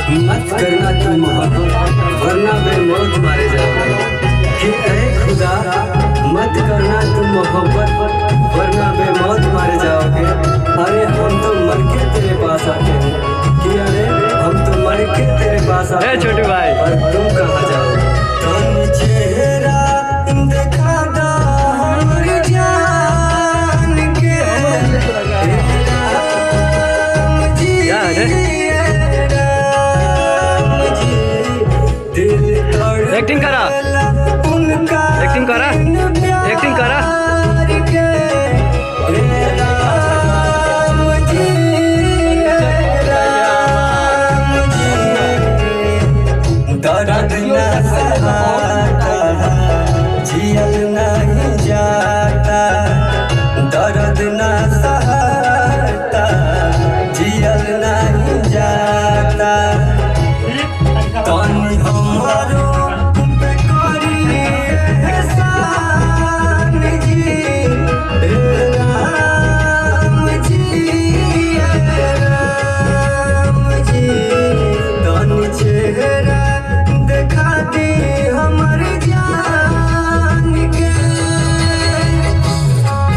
मत करना तू मोहब्बत वरना बेमौत मारे जाओगे। कि ऐ खुदा मत करना तू मोहब्बत वरना बेमौत मारे जाओगे। अरे हम तो मर के तेरे पास आते हैं। कि अरे हम तो मर के तेरे पास आते ए छोटू भाई। और तुम कहाँ जाओगे। तुम चेहरा देखा दा हमर जान के, राम जी, क्या है? राम जी, दिल एक्टिंग करा। उनका एक्टिंग करा।